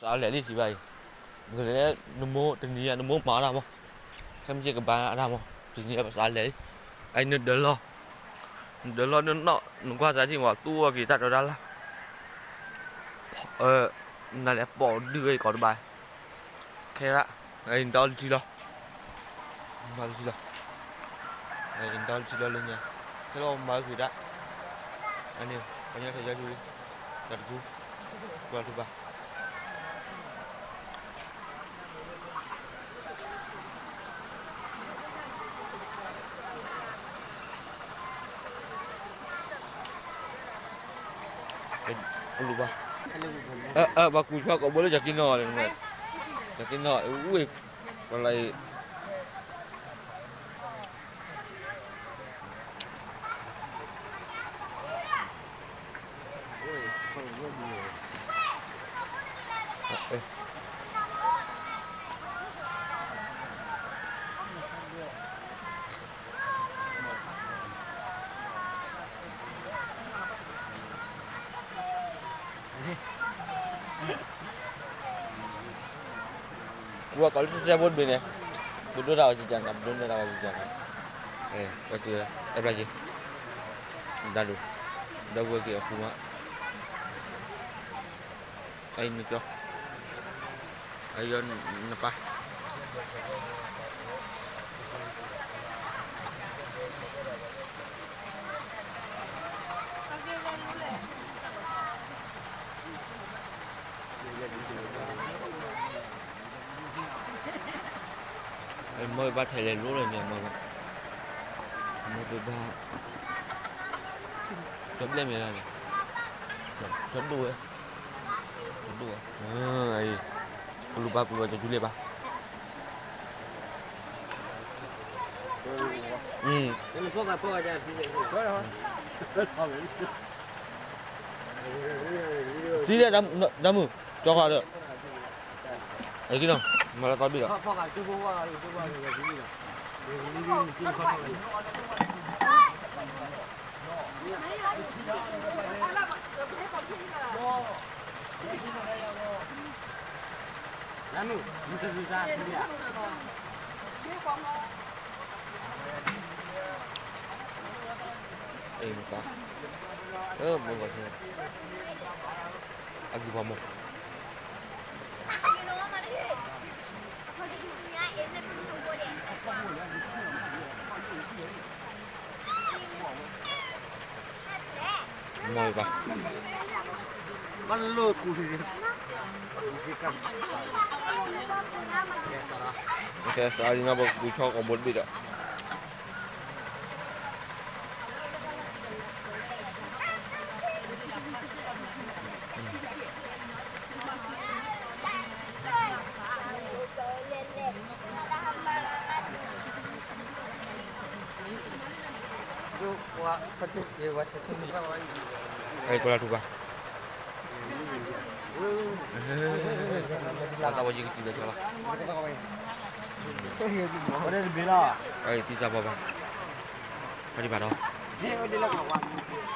စးလဲၤလံစံးဘၣ်အံၤ, နမိၢ်တနံၤအံၤ နမိၢ်မၤအီၣ်တၢ်မး, ခဲမုၢ်ဆ့ၣ်ကဘၣ်အတၢ်မး, တနံၤအံၤပစးလဲၤလံ, အံၤနဒၢးလီၢ်, နဒၢးလီၢ်နနီၢ် နကွၢ်စးထံၣ်မး သူၣ်အီၣ်က့ၤတၢ်တီတၢ်လၢ်, နလဲၤပိာ်ဒုးဝဲအံၤကိးတဘၣ်, ခဲဒၣ်, အံၤနတၢ်အီၣ်လၢထံလီၤ, နတၢ်အီၣ်လၢထံလီၤ, နတၢ်အီၣ်လၢထံလီၤလၢညါ, ခဲလၢာ်မၤအုၣ်ကွံာ်ဒၣ်, အန့ၣ် ပှၤညီထဲယီၤဆူလံ, တၢ်တကူ, ကွၢ်ထူဘၣ် ကလူၤဘၣ်, ပှၤကူၣ်ဆီကိးဘိလၢယက့ၤနီၣ်, ယက့ၤနီၣ်, အူအ့ၣ်, ပှၤလၢအံၤ ပကီးလၢစဲဘိတဘ့ၣ်န့ၣ်, ပဒိၣ်တၢ်ဝဲကကနၤ, ပဒိၣ်န့ၢ်တၢ်ဝဲကကနၤ, အဲၣ်ဘျါက့ၤ, ဒၣ်ဒိၣ်, ဒီပုၢ်ဝဲၢ်က့ၤအဃုမး, အံၤနကၠီ, အံၤနပၢ် မ့ၢ်ဘၣ်ထဲလဲၤလိၤလၢန့ၣ်, မ့ၢ်ဘၣ်, ကဘျဲၣ်မ့ၢ်လၢန့ၣ်, ကဒိၣ်ဝဲ, ကဒိၣ်ဝဲ, ကလူၤဘၣ်ပူၤဝဲကဒုးလဲၤဘၣ် သံဒီးတၢ်မုာ်, ကၠီဃာ်ဒီး, အက့နီၤ, မၤလၢသီဘ့ၣ်ဒီး, အဂံၢ်ပှၤမိၢ် မ့ၢ်ဘၣ်, ကဲစးလံနီၤ ပကူၣ်ဆီကိးဘိတဘ့ၣ်ဒီး ကွၢ်လၢထူဘၣ်, တၢ်ဝဲယကတုၤလၢဆီလီၤ, သံစၢ်ဘီဘၣ်, ဖးဒံးဘၣ်ဒီး